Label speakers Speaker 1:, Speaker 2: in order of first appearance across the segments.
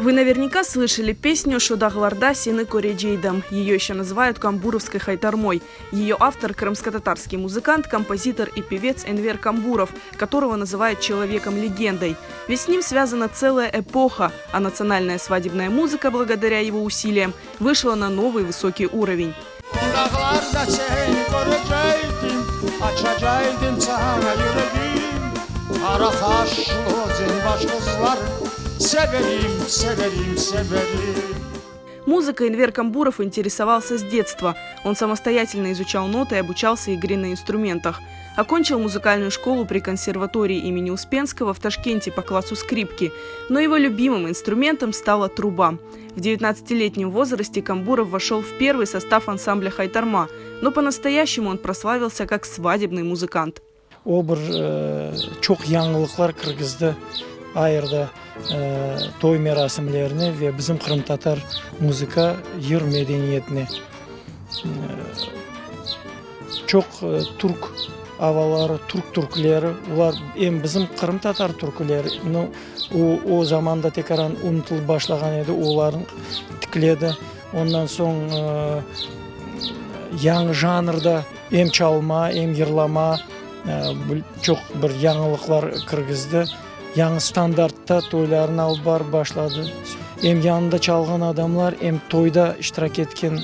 Speaker 1: Вы наверняка слышали песню «Şu dağlarda seni köreceydim». Ее еще называют «Камбуровской хайтармой». Ее автор – крымско-татарский музыкант, композитор и певец Энвер Камбуров, которого называют человеком-легендой. Ведь с ним связана целая эпоха, а национальная свадебная музыка, благодаря его усилиям, вышла на новый высокий уровень.
Speaker 2: Dağlarda seni köreceydim, Açacaydım saña yüregim. Qara qaşlı özenbaş qızların Severim, severim, severim.
Speaker 1: Музыкой Энвер Камбуров интересовался с детства. Он самостоятельно изучал ноты и обучался игре на инструментах. Окончил музыкальную школу при консерватории имени Успенского в Ташкенте по классу скрипки. Но его любимым инструментом стала труба. В 19-летнем возрасте Камбуров вошел в первый состав ансамбля «Хайтарма», но по-настоящему он прославился как свадебный музыкант.
Speaker 3: O bir çoq yañılıqlar kirgizdi ayırdı toy merasimlerine ve bizim qırımtatar muzıka, yır medeniyetine. Çoq türk avaları, türk türküleri, olar em bizim qırımtatar türküleri, o, o zamanda tekaran unutılıp başlağan edi, olarnı tikledi. Ondan soñ yañı janrda em çalma, em yırlama çoq bir yañılıqlar kirgizdi. Yañı standartta toylarnı alıp barıp başladı. Em yanında çalğan adamlar, em toyda iştirak etken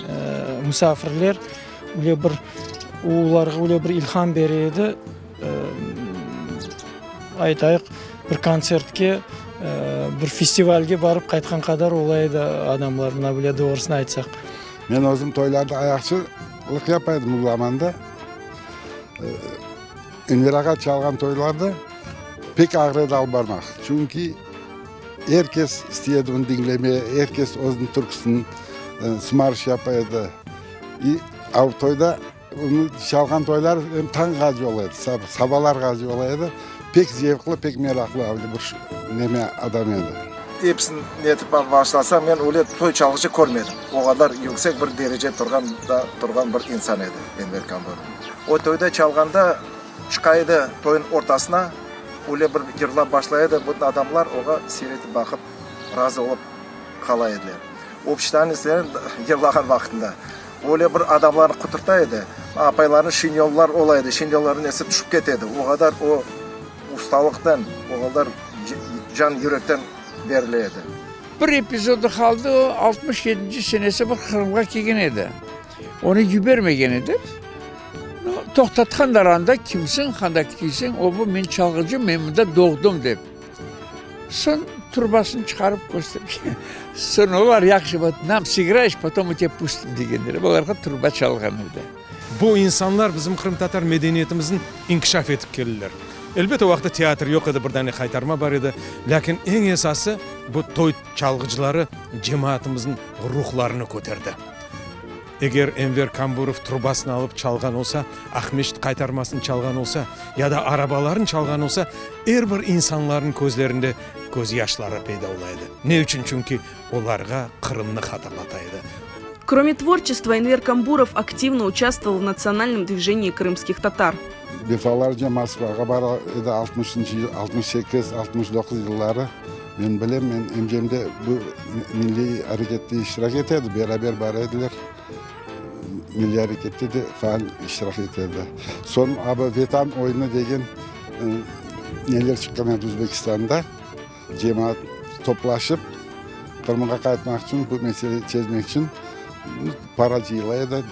Speaker 3: musafirler öyle bir, olarğa öyle bir ilham bere edi, aytayıq, bir kontsertke, bir festivalge barıp qaytqan qadar ola edi adamlar, mına böyle doğrusını aytsaq.
Speaker 4: Men özüm toylarda ayaqçılıq yapa edim o zamanda. Enver ağa çalğan toylarda pek ağır edi alıp barmaq. Çünki er kes istey edi onı diñlemeye, er kes özüniñ türküsini sımarış yapa edi. İ av toyda onı çalğan toylar em tañğace ola edi, sabalarğace ola edi. Pek zevqlı, pek meraqlı öyle bir neme adam edi.
Speaker 5: Episini netip başlasam, men öyle toy çalğıcı körmedim. O qadar yüksek bir derece turğan da turğan bir insan edi Enver Kamburov. O toyda çalğanda çıqa edi toyun ortasına, öyle bir yırlap başlay edi, bütün adamlar oğa seyretip baqıp razı olıp qala ediler. Obştanetslerin yırlağan vaqtında öyle bir adamlarnı quturta edi, apaylarnıñ şinyonlar ola edi, şinyonlarnıñ nesi tüşip kete edi, o qadar o ustalıqtan, o qadar can yürekten berile edi.
Speaker 6: Bir epizodı qaldı, o, altmış yedinci senesi bir Qırımğa kelgen edi. Onı yibermegen edi. No, toqtatqanlar anda, kimsiñ, qanda ketesiñ, o, bu, men çalğıcım, men mında doğdım, dep. Soñ trubasını çıqarıp köstergen. Soñ olar yahşı, vot, nam sıgrayeş, potom mı tebâ pustim, degenler. Olarğa truba çalğan edi.
Speaker 7: Bu insanlar bizim qırımtatar medeniyetimizni inkişaf etip keldiler. Elbet, o vaqıtta teatr yoq edi, bir dane qaytarma bar edi. Lâkin eñ esası, bu toy çalğıcıları cemaatımıznıñ ruhlarını köterdi. Eger Enver Kamburov trubasını alıp çalğan olsa, Aqmescit qaytarmasını çalğan olsa, ya da arabalarını çalğan olsa, er bir insanlarnıñ közlerinde közyaşları peyda ola edi. Ne içün? Çünki olarğa Qırımnı hatırlata edi.
Speaker 1: Кроме творчества, Энвер Камбуров активно участвовал в национальном движении крымских татар.
Speaker 4: Defalarca Moskvağa bara edi altmışıncı, 68, 69 yılları. Men bilem, men emcem de bu milliy arekette iştirak ete edi, beraber bara ediler. Milliy arekette de faal iştirak ete edi. Soñ a bu Vetan oyunı degen neler çıqqan edi Özbekistanda, cemaat toplaşıp, Qırımğa qaytmaq içün, bu mesele çezmek içün para cıyıla edi.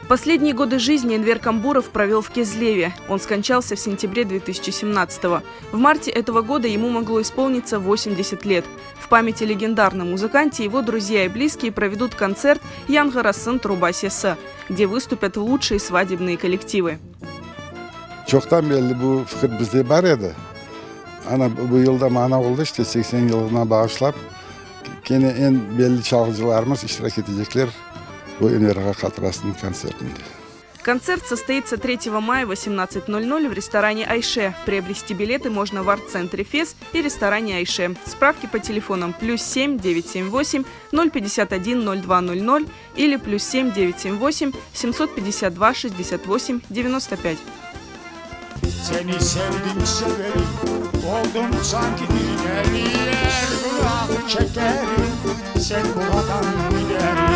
Speaker 1: Последние годы жизни Энвер Камбуров провел в Кезлеве. Он скончался в сентябре 2017-го. В марте этого года ему могло исполниться 80 лет. В памяти легендарном музыканте его друзья и близкие проведут концерт «Yañğırasın truba sesi», где выступят лучшие свадебные коллективы.
Speaker 4: Çoqtan berli bu fikir bizde bar edi. Ana bu yılda mana oldı işte 80 yılına bağışlap, kene eñ belli çalğıcılarımız iştirak etecekler bu Enver ağa hatırasınıñ kontsertinde.
Speaker 1: Концерт состоится 3 мая в 18.00 в ресторане «Айше». Приобрести билеты можно в арт-центре «Фес» и ресторане «Айше». Справки по телефонам плюс 7 978 051 0200 или плюс 7 978 752 68 95.
Speaker 2: Seni sevdim seveli Oldum sanki bir deli Her günahı çekerim. Gitsek bu vatan gider mi?